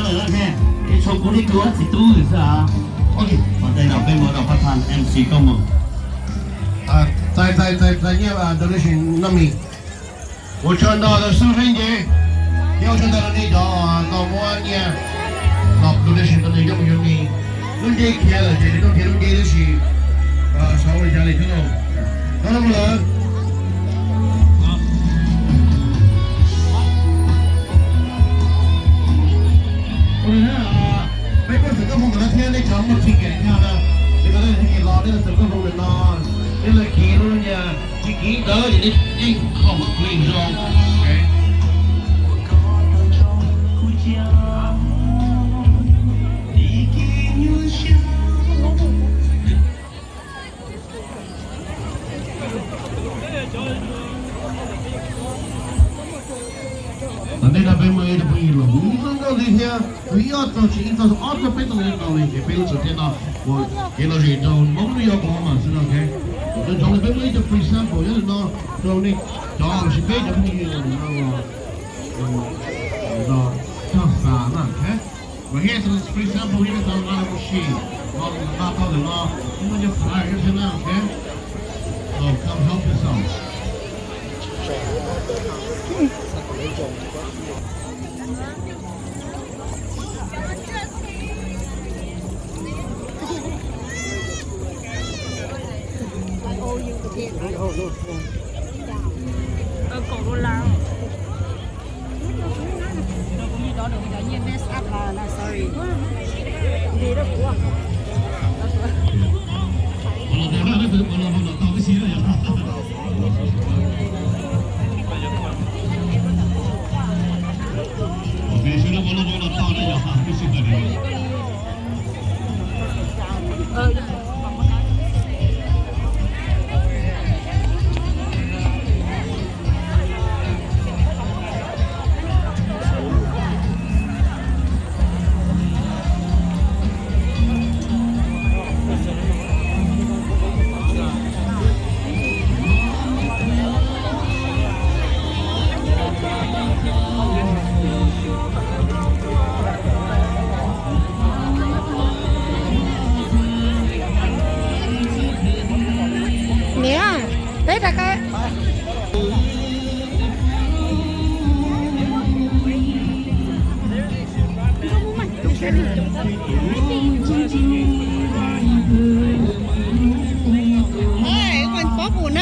Ib tshuav kuv li kuv txiv tub xwb. Ok, qhov ntej no peb muab rau pab thaj M C koj mus. Txais txais txais txais nyiaj donation noj mis. Ua tsaug ntau rau xub feeb nce, thiab ua tsaug ntau rau nej cov tau muab nyiaj los donation rau nws coj mus yuav mis. Lub nce khiav lawm ces nws tuaj khiav lub nce tib si. Xav ua li cas li thiab lauj. Rov los lawm. Ua li na, peb muaj xeem koj hmoo ntawm no thiab nej cov muaj ticket thiab na, nej cov ticket los nej los xeem koj hmoo ntawm no, nej los kiv lub niag tsis kiv ntawd ces nej yeej complete zoo. Tom ntej no peb muaj ib tug phooj ywg los kuj zoo nkauj li thiab, kuv ib ob txog tsis ib txog ob txog peb txog li tau li ces peb lub txhua thiab no ua kev lom zem rau Hmoob lub yog kuv mam xwb no. Nco ntsoov li peb muaj ib tug free sample nyob ntawm no rau nej cov los sis peb cov phooj ywg no. Cog xav na. Right here, so this free sample here, so I'm gonna machine. Nqa tau ntawm no, muaj nyiaj fly thiab na, okay? So come help yourself. Niam, peb rov qab.